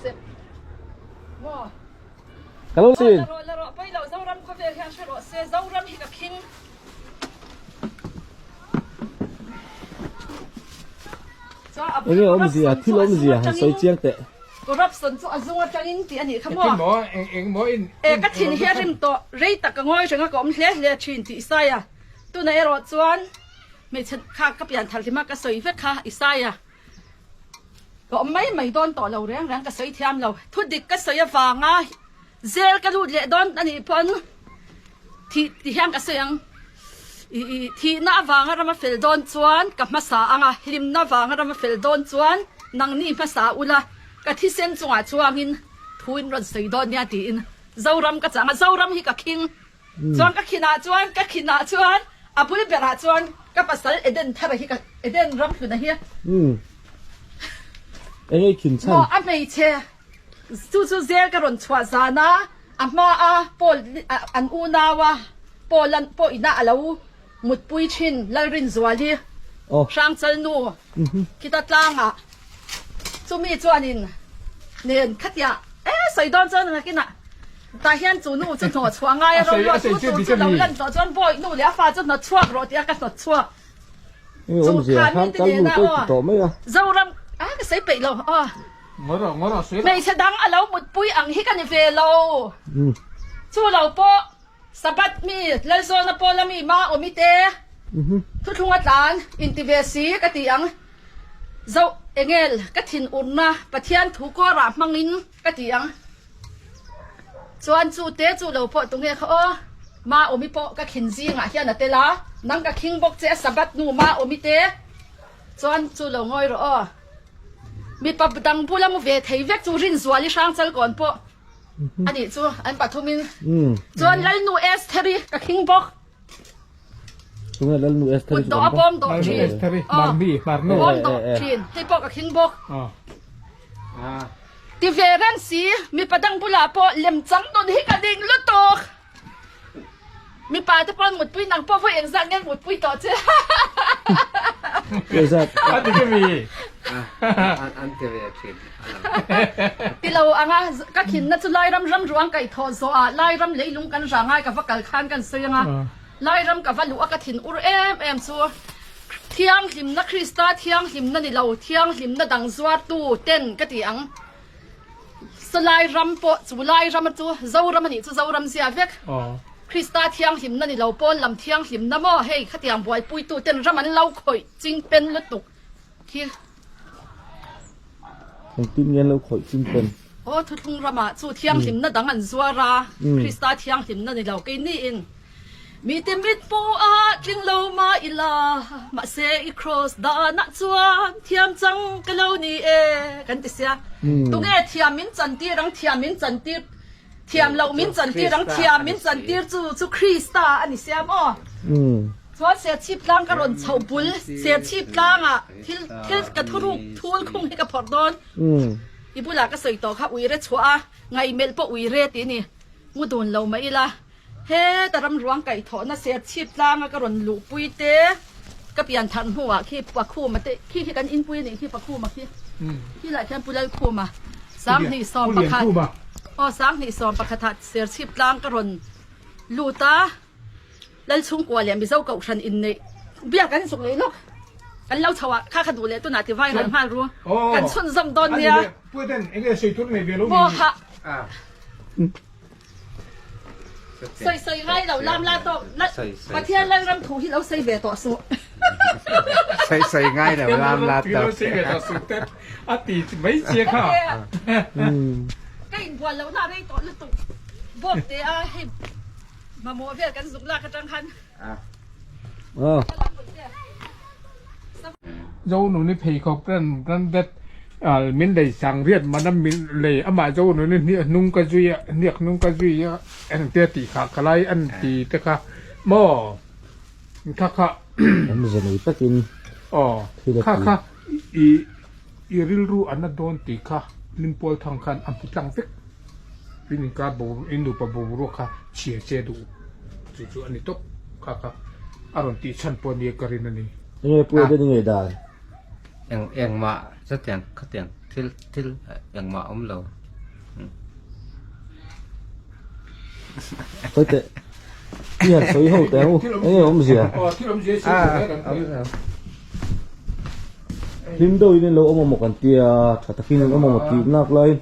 che. Maw? Ka lo sin. La rawh, la rawh, pawi lo, Zoram khawvel hian hre rawh se, Zoram hi ka khing. Chuan a Enge awmzia, thil awmzia han sawi chiang teh. Corruption chu a zung atangin tih a nih kha maw? Engtin maw, eng eng maw in. E, ka thin hi a rim tawh, rei tak ka ngawi reng a, ka awm hle hle thin tih Isaiah. Tunah erawh chuan hmeichhe kha ka pian thar hlima ka sawi vek kha Isaiah. Ka awm mai mai dawn tawh lo reng reng ka sawi thiam lo. Thu dik ka sawi avanga zel ka lut leh dawn a nih pawn thih ti hian ka sawi ang. I i thihna avanga rama fel dawn chuan ka hmasa ang a, hlimna avanga rama fel dawn chuan nangni hmasa ula ka thisen chungah chuangin thu in rawn sawi dawn nia tiin Zoram ka chang a, Zoram hi ka khing. Chuan ka khinah chuan ka khinah chuan a bul berah chuan ka pasal Eden thara hi ka Eden ram hluna hi. Umm. Eng ei khin chhan? Maw a hmeichhe chu chu zel ka rawn chhuah zan a, a hma a Paul an unau a Paul an pawh ina a lo mutpui thin Lalrinzuali Hrangchal nu khita tlangah chumi chuanin nen khatia e sawi dawn chuan nakinah tah hian chu nu chu hnawh chhuah ngai a ro luah chu tur chu lo lan tawh chuan bawi nu leh a fa chu hnawt chhuak rawh tih a ka hnawt chhuak chu kha mi te nena aw Zoram a ka sawi peih lo aw hmeichhe dang a lo mutpui ang hi ka ni ve lo chu lo pawh Sabbath mi, Lalzawna Pawla mi ma awm i te, thuthlunga tlan inti ve si ka ti ang. Zoh engel ka thin urna Pathian thu kawrah hmangin ka ti ang. Chuan chu te chu lo pawh tunge kha aw, ma awm i pawh ka khin zingah hian a tel a, nang ka khing bawk che a Sabbath nu ma awm i te, chuan chu lo ngawi rawh aw. Mipa dang bula mu ve thei vek chu Rinzuali Hrangchalkawn pawh A nih chu an pathumin chuan Lalnu Estheri ka khing bawk. Tunge Lalnu Estheri chu kan bawm dawh thin. Bawm dawh thin. Hei pawh ka khing bawk. Ti ve reng si mipa dang bulah pawh lem chang nun hi ka ding lutuk. Mipa te pawn mutpui nang pawh vawi engzat nge mutpui tawh che. Engzat? A ti ka mi. An ti ve thin. Ti lo anga ka khinna chu Lairam ram ruang kaih thawh zawh ah Lairam leilung kan rah ngai ka va kal khan kan sawi anga Lairam ka va luh a ka thin ur em em chu Thianghlimna Krista thianghlimna ni lo thianghlimna dang zuartu ten ka ti ang. Salai ram pawh chu lai ram chu Zoram a nih chu Zoram zia vek. Krista thianghlimna ni lo pawn lam thianghlimna maw hei khatiang buaipuitu ten ram an lo khawih ching pen lutuk khi. Engtin nge an lo khawih ching pen? Aw thuthlung ramah chu thianghlimna dang an zuar a, Krista thianghlimna ni lo keini in. Mite mit pawh a tling lo mah ila, mahse i kraws danah chuan thiam chang ka lo ni e, kan ti sia. Tunge thiam min chantir ang, thiam min chantir, thiam loh min chantir ang, thiam min chantir chu chu Krista a ni sia maw? Chuan Serchhip tlang ka rawn chhoh bul, Serchhip tlangah thil thil ka thuruk thul khung hi ka phawrh dawn. I bulah ka sawi tawh kha uire chhuah a, ngaihmelh pawh uire tih a ni. Mu dun lo mah ila. Heta ram ruang kaihthawhna Serchhip tlanga ka rawn luhpui te, ka pian thar hnuah khi Pakhuma te, khi khi kan inpui a nih khi Pakhuma khi, khi lah khian Pu Lalkhuma 2011 aw 2011 ah Serchhip tlang ka rawn lut a, Lalchhungkua leh Mizo Kohhran inneih biak kan zuk leh lawk, kan lo chho ah kha kha duh leh tunah ti viral nghal ru, kan chhunzawm dawn nia. Maw hah. Sawi sawi ngai lo lam la tawk Pathian Lalram thu hi lo sawi ve tawh suh. Sawi sawi ngai lo lam la tawk. Sawi ve tawh suh te a ti mai che kha. Ka inbual lohna a rei tawh lutuk bawk te a hei mamawh vel kan zuk lak atang khan. Zonuni pheikhawk ran branded min lei sang riat man a min lei amah Zonuni hniak hnung ka zui a hniak hnung ka zui a engtia tih kha ka lai an ti te kha maw kha kha Awmze nei takin aw thil a kha ti. kha i i rilru a na dawn tih kha Limpual thang khan a hmu tlang vek in inkar bo in nupa boruak kha chhia che duh chu chu a ni tawp kha kha a rawn tih chhan pawh nia ka rin a ni. Enge pu Eden i ngei dan? Eng engmah chutiang khatiang Thil thil engmah awm lo. Sawi teh. I han sawi ho teh ang u. Enge awmzia? Hlim deuhin in lo awm amaw kan tia, tha takin an awm amaw tih nak laiin.